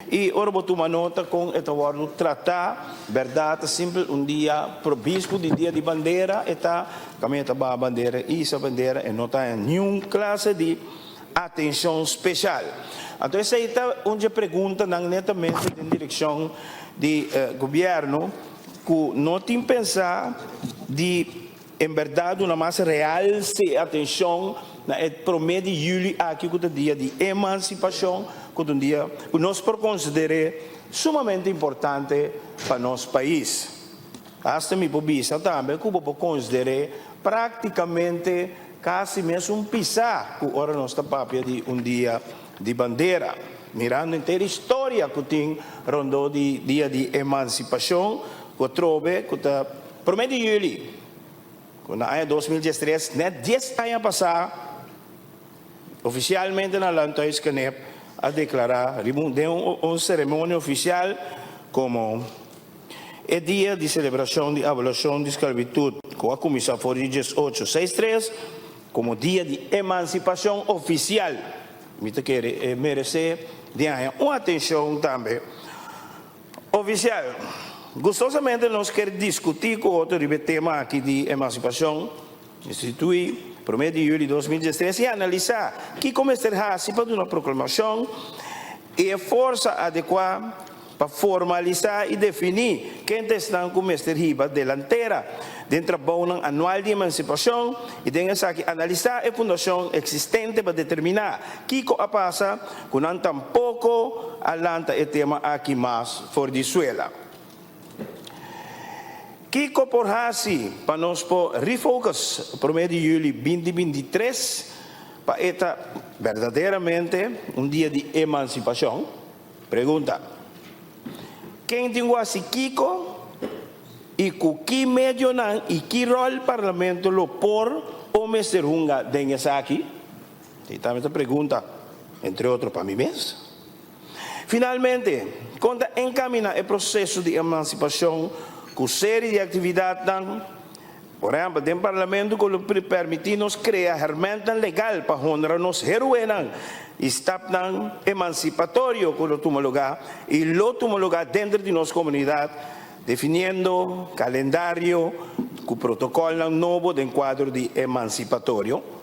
I ora bo tuma nota kon e ta wòrdu tratá, bèrdat ta simpel, un dia probispu di dia di bandera e ta, kaminda ta baha bandera i hisa bandera, e no ta haña niun klase di atenshon speshal. Anto esei ta un dje preguntanan netamente den direkshon di gobièrnu ku no tin pensá di En berdad duna mas realse e atencion na e prome di juli aki cu ta dia di emancipacion cu ta un dia cu nos por considere sumamente importante pa nos pais. Hasta mi por bisa tambe cu bo por considere practicamente casi mesun pisa cu ora nos ta papia di un dia di bandera. Mirando henter historia cu tin rondó di dia di emancipacion cu atrobe cu ta Promé di yüli, ku na aña 2013, nèt dies aña pasá, ofisialmente na Landhuis Knip a deklará riba un den un seremonia ofisial komo e dia di selebrashon di abolashon di sklabitut ku a kuminsá for di diesocho seis tres komo dia di emansipashon ofisial. Mi ta kere e meresé di haña un atenshon tambe. Ofisial, gustosamente nos kier diskutí ku otro riba e tema aki di emansipashon instituí promé di yüli 2013 i analisá kiko mester hasi pa duna proklamashon i e forsa adekuá pa formalisá i definí ken ta esnan ku mester hiba delantera den trabounan anual di emansipashon i den esaki analisá e fundashon eksistente pa determiná kiko a pasa ku nan tampoko a lanta e tema aki mas for di suela. Kiko por hasi pa nos por refocus promé di yüli 2023 pa e ta berdaderamente un dia di emansipashon? Pregunta, Ken tin ku hasi kiko i ku ki medionan i ki ròl Parlamento lo por o mester hunga den esaki? Ei tambe ta pregunta, entre otro, pa mi mes. Finalmente, kon ta enkaminá e proseso di emansipashon ku seri di aktividatnan, por ehèmpel den Parlamento ku lo permití nos krea hèrmèntnan legal pa honra nos héroenan i stapnan emansipatorio ku lo tuma lugá i lo tuma lugá denter di nos komunidat, definiendo kalendario ku protokòlnan nobo den kuadro di emansipatorio?